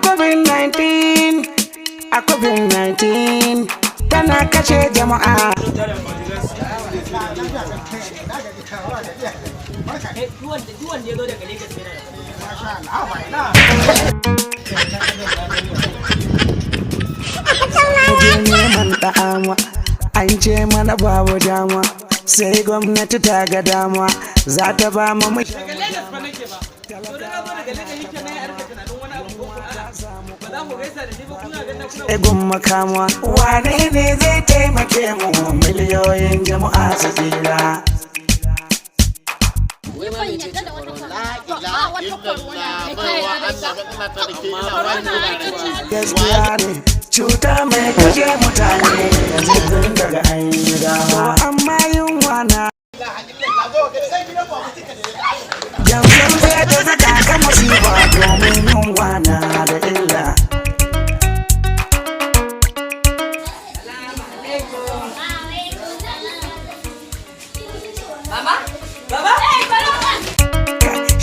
COVID-19, a COVID-19 tana kashe jama'a. Duk wanda ya zo daga Lagos yana da. Je neman da'ama, an ce mana babu dama, sai gwamnati ta ga dama za ta ba mu mu. Daga Lagos fa nake ba. To da na zo daga Lagos yake na yi arka tunanin wani abu ko ko a'a. Ba za ku gaisa da ni ba, kuna ganin kuna Egun makama, wane ne zai taimake mu, miliyoyin jama'a su tsira? Ni ban yadda da wata corona ba, ba wata corona da ta yarda da ita. Corona ita ce. Gaskiya ne, cuta mai kashe mutane yanzu tun daga an yi gawa, amma yunwa na yanzu zai ta saka ka musiba, domin yunwa na da illa. Mama? Baba? Eh, corona.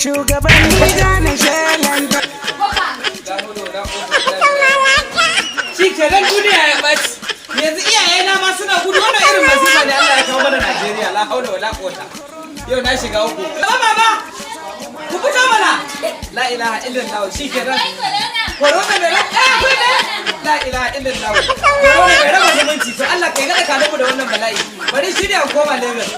Shugabanni gane shelanta. Shi kenan, duniya ya ɓaci. Yanzu iyayena ma suna gudu. Wannan irin masifa ne Allah ya kawo mana Najeriya? La haula wala quwwata. Yau na shiga uku. Baba, baba! Ku fito mana! La ilaha illallah, shi kenan. Ai, corona. Corona bai raba eh akwai ne. La ilaha illallah. Corona bai raba zumunci. To Allah kai ga ka mu da wannan bala'i. Bari shirya koma Lagos.